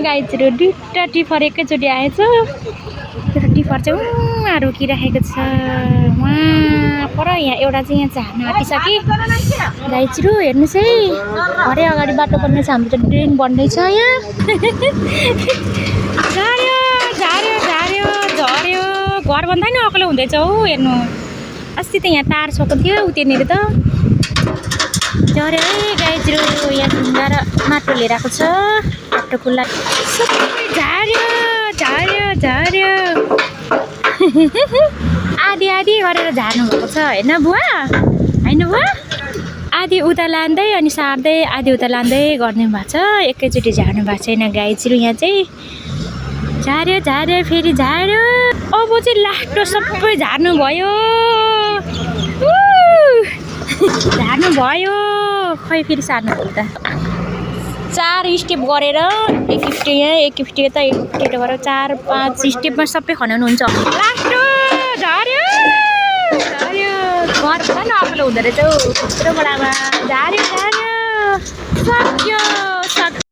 गाईहरू दुईवटा टिफर एकैचोटि आएछ। त्यो टिफर चाहिँ उहाँ रोकिराखेको छ। उहाँ पर यहाँ एउटा चाहिँ यहाँ झार्न आँटिसके। गाईहरू हेर्नुहोस् है, हरे अगाडि बाटो बन्ने छ, हाम्रो त ड्रेन बन्दैछ यहाँ। झर्यो झर्यो झर्यो झर्यो, घर बन्दा नि अग्लो हुँदैछ हौ। हेर्नु अस्ति त यहाँ तार सकेको थियो उतिरनिर त झर्यो है गाईहरू। यहाँ ढुङ्गा र माटो लिएर आएको छ, बाटो खुल्ला सबै झर्यो झर्यो झर्यो। आधी आधी गरेर झार्नु भएको छ होइन बुवा, होइन बुवा? आधी उता लाँदै अनि सार्दै, आधी उता लाँदै गर्ने भएको छ। एकैचोटि झार्नु भएको छैन गाईहरू। यहाँ चाहिँ झार्यो झार्यो फेरि झार्यो। अब चाहिँ लास्टो सबै झार्नु भयो, झार्नु भयो। खै फेरि सार्नु भयो त। 4 स्टेप गरेर एक स्टेप यहाँ, एक स्टेप त, एक स्टेप गरेर 4-5 स्टेपमा सबै खनाउनु हुन्छ। लास्टो झर्यो झर्यो, घर न अग्लो हुँदो रहेछ हौ। यत्रो बडामा झार्यो झार्यो सक्यो।